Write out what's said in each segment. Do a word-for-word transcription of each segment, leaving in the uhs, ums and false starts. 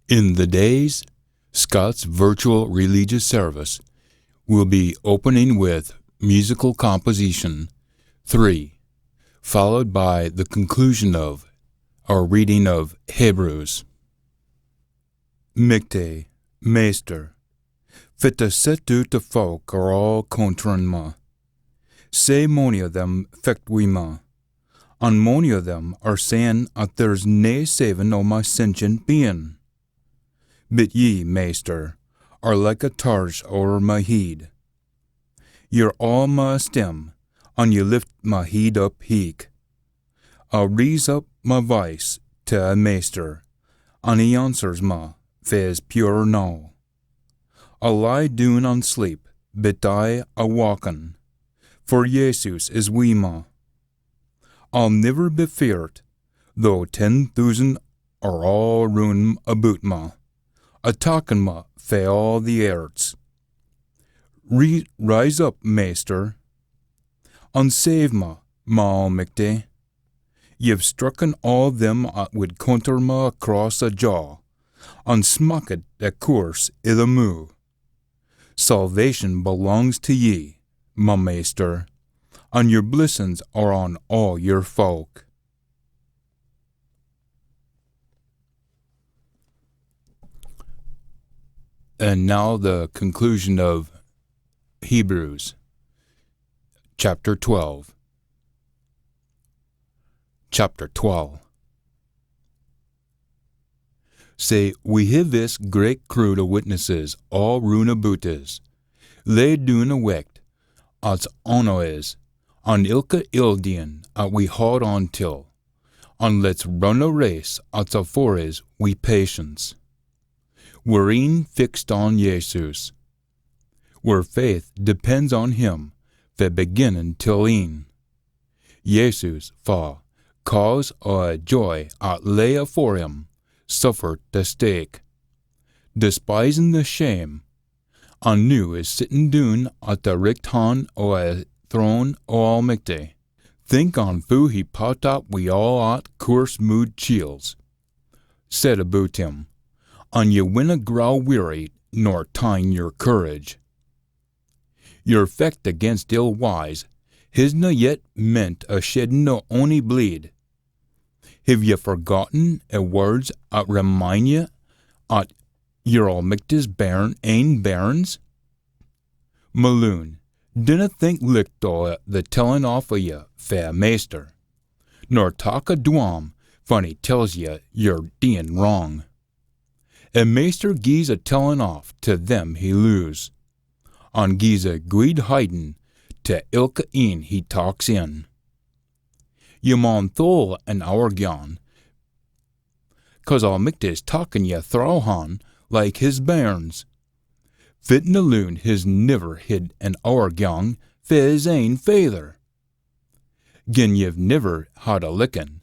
In the days, Scots virtual religious service will be opening with musical composition three, followed by the conclusion of our reading of Hebrews. Michty, Maister, fit the set oot o folk are aa contrin ma. Sae mony o them fecht wi ma, an mony o them are sayin at there's nae savin o ma sentient bein. Bit ye, Maister, are like a tarsh ower ma heid. Ye're aa ma esteem, an ye lift ma heid up heich. I'll reese up ma voice tae a Maister, an he answers ma fae's pure noo. I'll lie doon an sleep, bit I a wauken, for Jesus is wi ma. I'll niver be feart, though ten thoosand are aa roon aboot ma, attackin ma fae aa the airts. Re- rise up, Maister, an save ma, ma Almichty. Ye've strucken aa them at wid conter ma across a jaw, an smackit the coorse i the moo. Salvation belongs tae ye, ma Maister, an yer blissins are on aa yer folk. And now the conclusion of Hebrews, chapter twelve. Chapter twelve. Sae we hiv this great crood o witnesses aa roon aboot us, lay doon a wecht at's on o us, an ilka ill-deein at we haud on till, an let's run a race at's afore us wi patience. We're een fixed on Jesus. Wir faith depends on him fae beginnin till eyn. Jesus, fa cause o a joy at lay afore him, suffert the stake, despisin the shame, an noo is sittin doon at the richt han o a throne o Almichty. Think on foo he put up wi aa at coorse-mooed chiels said aboot him, an ye winna grow weary nor tyne yer courage. Yer fecht against ill wyes hisna yet meant a sheddin o ony bleed. Hiv ye forgotten a words at remind ye at ye're Almichty's bairn, ain bairns? Ma loon, dinna think licht o the tellin aff o ye fae a Maister, nor tak a dwam fan he tells ye ye're deein wrang. A Maister gies a tellin aff tae them he loos, an gies a guid hidin tae ilka een he taks in. Ye maun thole an owergyang, cause Almichty's takkin ye throwe han like his bairns. Fit na loon his niver hid an owergyang fae his ain faither. Gin ye've niver had a lickin,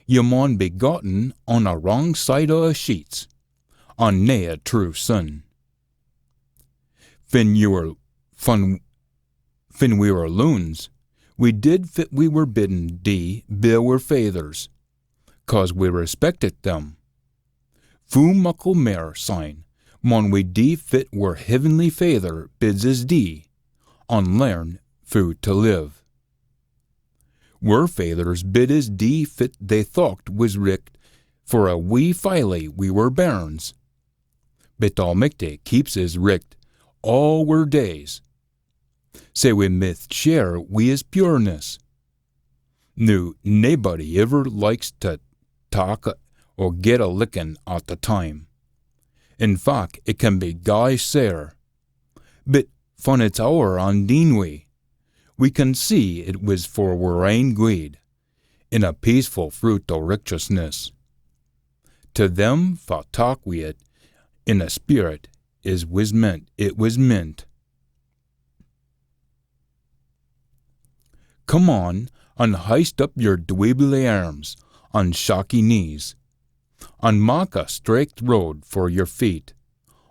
ye maun be gotten on a wrang side o a sheets, an nae a true sin. Fin ye were, fin, fin we were loons, we did fit we were bidden dee bi wir faithers, cause we respectit them. Foo muckle mair syne maun we dee fit wir heavenly Faither bids us dee, an learn foo tae live. Wir faithers bid us dee fit they thocht wis richt for a wee filie we were bairns. Bit Almichty keeps us richt aa wir days, sae we mith share wi his pureness. Noo, naebody iver likes tae tak or get a lickin at a time. In fac, it can be gey sair. Bit fan it's ower an deen wi, we can see it wis for wir ain gweed, in a peaceful fruit o richteousness. Tae them fa tak wi it in a spirit is wis meant, it wis meant. Come on, an hyste up yer dweebly airms, an shacky knees, an mak a straicht road for yer feet,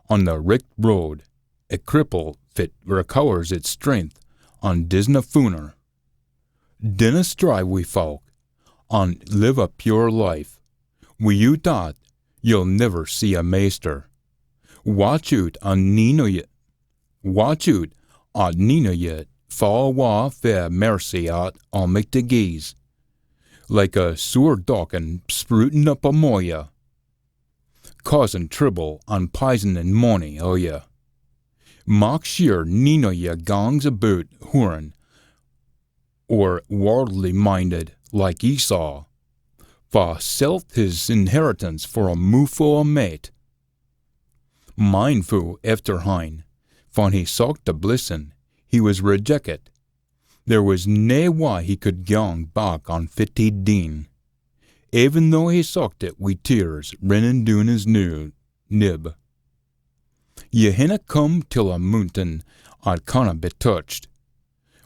on the richt road, a cripple fit recowers its strength, an disna fooner. Dinna strive wi folk, an live a pure life. Wi'oot that, Ye'll niver see a maister. Watch oot an neen o ye, watch oot at neen o ye fa awa fae mercy at Almichty gies, like a soor docken sprootin up amo ye, causin tribble an pisonin mony o ye. Mak sure neen o ye gangs aboot hoorin or warldly minded like Esau, fa selt his inheritance for a moofu o mait. Mindfu efter hine, fan he socht a blessin, he wis rejeckit. There wis nae wye he could gang back on fit he'd deen, even though he socht it wi tears rinnin doon his noo nib. Ye hinna come till a moontain at canna be touched,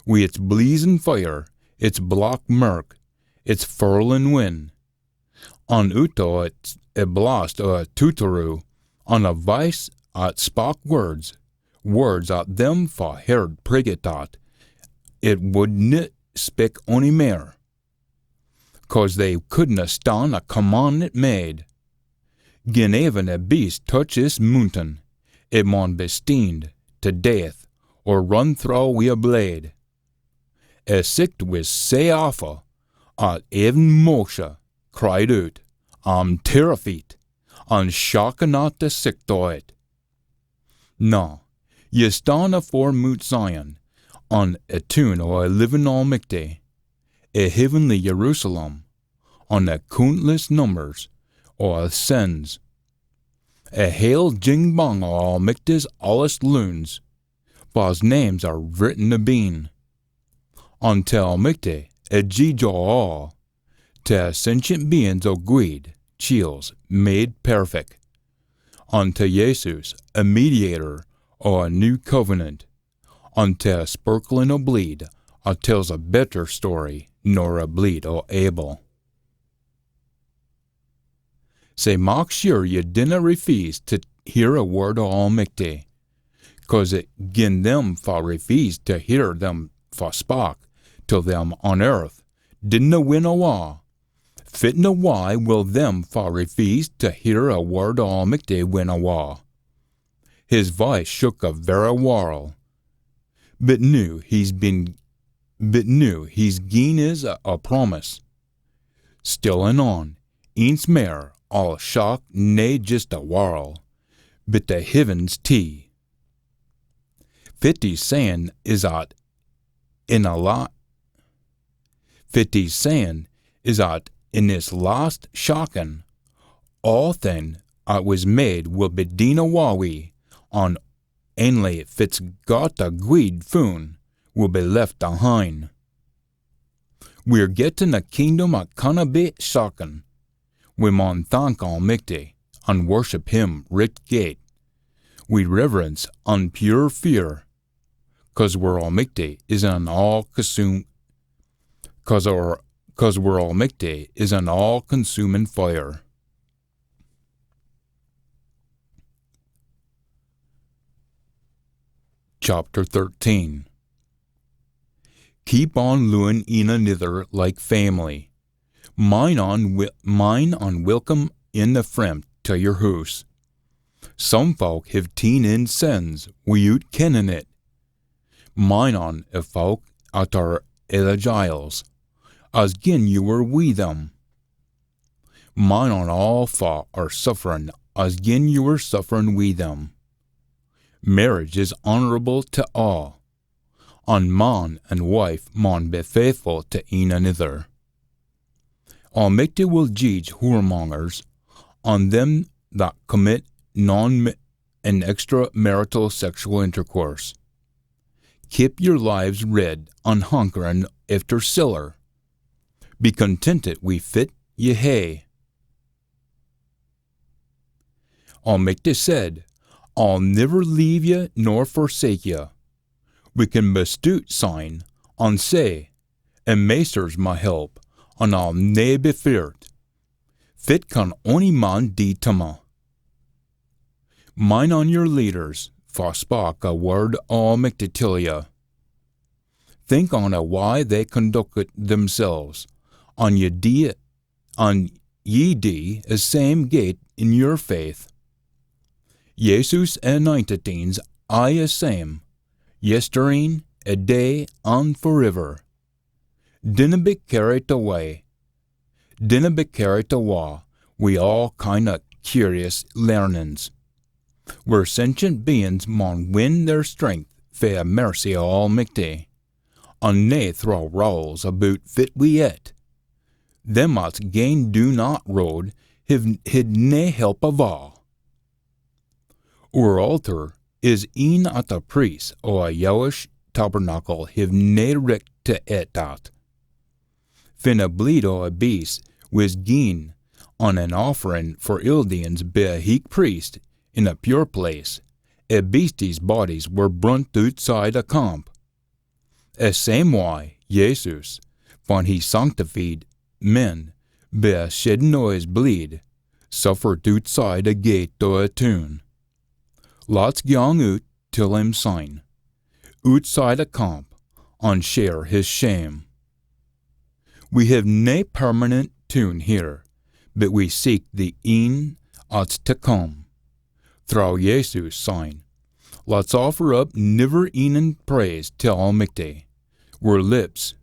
wi its bleezin fire, its black mirk, its furlin win, an oot o it a blast o a tootaroo, an a vice at spak words, words at them fa heard priggit at it wouldna spik ony mair, cause they couldna stan a commandment made. Gin even a beast touch this moontain, it maun be steened to death or run through wi a blade. A sicht wis sae awfu at even Moshe cried oot, "I'm terrified, an shakkin at the sicht o it." Na, ye stan afore Moot Zion, an a toon o a livin Almichty, a heavenly Jerusalem, an a coontless numbers o a saints, a hale jing bang o Almichty's aulest loons, fa's names are written abeen. An till Almichty, a jeedge o aa, till sentient beings o gweed chiels made perfect, an till Jesus, a mediator o a new covenant, an till a spirklin o bleed, a tells a better story nor a bleed o Abel. Sae mak sure ye dinna refeese to hear a word o Almichty, cause it gin them fa refeese to hear them fa spak to them on earth didna win awa, fitna wye will them fa refeese to hear a word o Almichty win awa? His voice shook a verra warl. But noo he's been, but noo he's gien is a, a promise. Still an on, aince mair, I'll shak nae jist a warl, but the heavens tee. Fit he's sayin is at in a la-, fit he's sayin is at in this last shakkin, aathing at wis made will be deen awa wi, an only fit's got a gweed foon will be left ahin. We're gettin a kingdom at canna be shakken. We maun thank Almichty an worship him richt gate, wi reverence an pure fear, cause wir Almichty is an aa-consum-, cause our, cause wir Almichty is an aa-consumin fire. Chapter thirteen. Keep on looin een anither like family. Mind on wi-, mind on welcome in the fremd to your hoose. Some folk hiv teen in sins wi'oot kennin it. Mind on a folk at are i the jiles, as gin you were wi them. Mind on aa fa are sufferin, as gin you were sufferin wi them. Marriage is honourable to aa, an man an wife maun be faithfu to een anither. Almichty will jeedge whoremongers an them that commit non an extramarital sexual intercourse. Keep your lives red an hankerin efter siller. Be contented wi fit ye hae. Almichty said, "I'll niver leave ye nor forsake ye." We can be stoot syne an say, "A Maister's my help, an I'll nae be feart. Fit can ony man dee to me?" Mind on your leaders, fa spak a word o Almichty till ye. Think on a wye they conduct themselves, an ye dee, an ye dee a same gate in your faith. Jesus Anointed Een's aye a same, yestreen, a day, an forever. Dinna be carried away. Dinna be carried awa wi aa kind o curious learnins. We're sentient beings maun win their strength fae a mercy o Almichty, an nae throwe rowls aboot fit we et. Them at's gaen doon at road hiv hid nae help ava. Oor altar is een at the priests o a Jewish tabernacle hiv nae richt tae et at. Fin a bleed o a beast wis gien on an offerin for ill-deeins bi a heich priest in a pure place, a beastie's bodies were brunt ootside a camp. A same wye, Jesus, fan he sanctified men bi a sheddin o his bleed, suffered ootside a gate o a toon. Lat's gyang oot till him syne, ootside a camp, an share his shame. We hiv nae permanent toon here, but we seek the een at's tae come. Throwe Jesus syne, lat's offer up niver-eenin praise till Almichty, wir lips,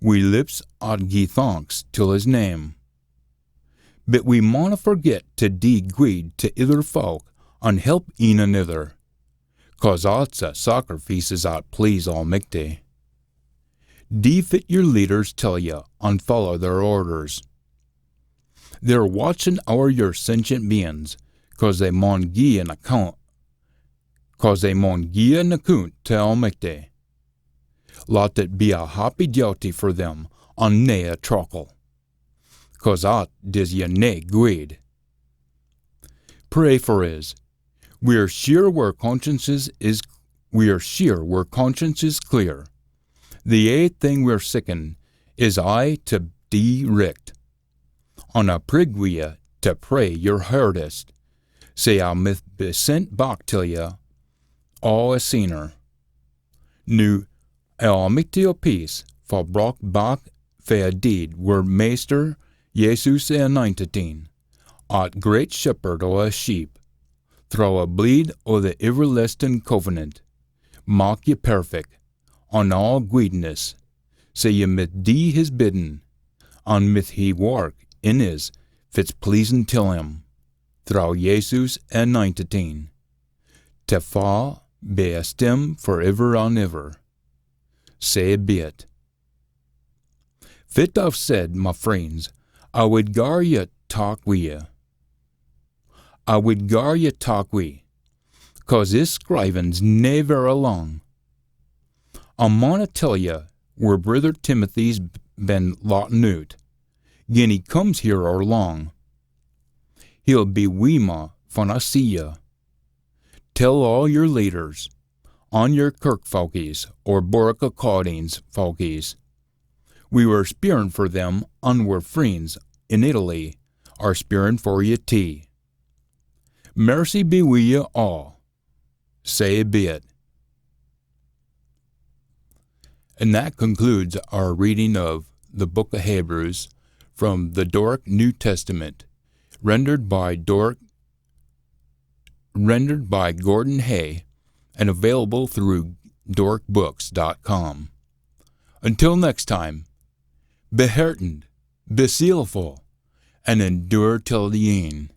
wi lips at gie thanks till his name. But we maunna forget tae dee gweed tae ither fowk an help een anither, cause at's a sacrifice at please Almichty. Dee fit your leaders tell ye an follow their orders. They're watchin ower your sentient beings, cause they maun gie an account, cause they maun gie an account tae Almichty. Lat it be a happy duty for them, an nae a truckle, cause at dis ye nae gweed. Pray for is. We're sure wir consciences is, we're sure wir conscience is clear. The ae thing we're seekin is aye tae dee richt. An I prig wi ye tae pray your hardest, sae I mith be sent back till ye aa a seener. Noo, a Almichty o peace, fa brocht back fae a deid wir Maister Jesus the Anointed Een, at great shepherd o a sheep, throwe a bleed o the iverlastin covenant, mak ye perfect, an aa gweedness, sae ye mith dee his biddin, an mith he wark in is fit's pleasin till him, throwe Jesus Anointed Een. Tae fa be esteem for iver an iver. Sae be it. Fit I've said, ma freens, I wid gar ye tak wi ye. I wid gar ye tak wi, cause is scrivin's nae verra lang. I maunna tell ye wir brither Timothy's been latten oot. Gin he comes here or lang, he'll be wi ma fan I see ye. Tell aa your leaders, an your kirk fowkies, or Borrick Accordings fowkies. We were speirin for them, an wir freens in Italy are speirin for ye tee. Mercy be wi ye aa. Sae be it. And that concludes our reading of the book of Hebrews from the Doric New Testament, rendered by Doric, rendered by Gordon Hay and available through doric books dot com. Until next time, be heartened, be zealful, and endure till the end.